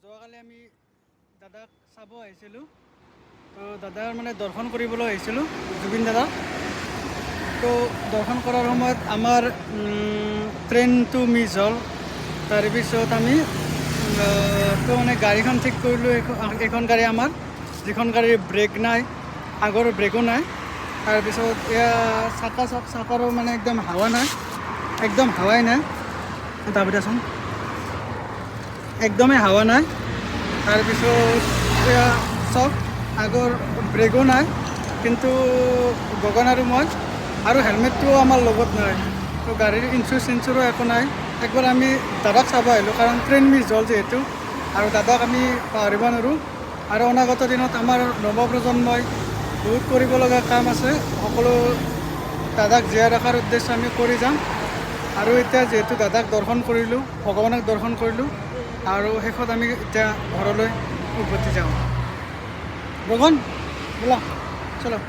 যোৱাকালি আমি দাদাক চাব আহিছিলোঁ। তো দাদাৰ মানে দৰ্শন কৰিবলৈ আহিছিলোঁ, জুবিন দাদাক। তো দৰ্শন কৰাৰ সময়ত আমাৰ ট্ৰেইনটো মিছ হ'ল। তাৰপিছত আমি তো মানে গাড়ীখন ঠিক কৰিলোঁ। এইখন গাড়ী আমাৰ, যিখন গাড়ীৰ ব্ৰেক নাই, আগৰ ব্ৰেকো নাই। তাৰপিছত এয়া চাকা চাক চাকাৰো মানে একদম হাৱা নাই, একদম হাৱাই নাই। তাৰপিছত একদমেই হাৱা নাই। তাৰপিছত এয়া চব আগৰ ব্ৰেকো নাই। কিন্তু গগন আৰু মই আৰু হেলমেটটোও আমাৰ লগত নাই। তো গাড়ীৰ ইঞ্চুৰেঞ্চ চিঞ্চুৰো একো নাই। একবাৰ আমি দাদাক চাব আহিলোঁ, কাৰণ ট্ৰেইন মিছ হ'ল যিহেতু, আৰু দাদাক আমি পাহৰিব নোৱাৰোঁ। আৰু অনাগত দিনত আমাৰ নৱপ্ৰজন্মই বহুত কৰিব লগা কাম আছে। সকলো দাদাক জীয়াই ৰখাৰ উদ্দেশ্য আমি কৰি যাম। আৰু এতিয়া যিহেতু দাদাক দৰ্শন কৰিলোঁ, ভগৱানক দৰ্শন কৰিলোঁ, আৰু শেষত আমি এতিয়া ঘৰলৈ উভতি যাওঁ। গগন, ব'লা, চলো।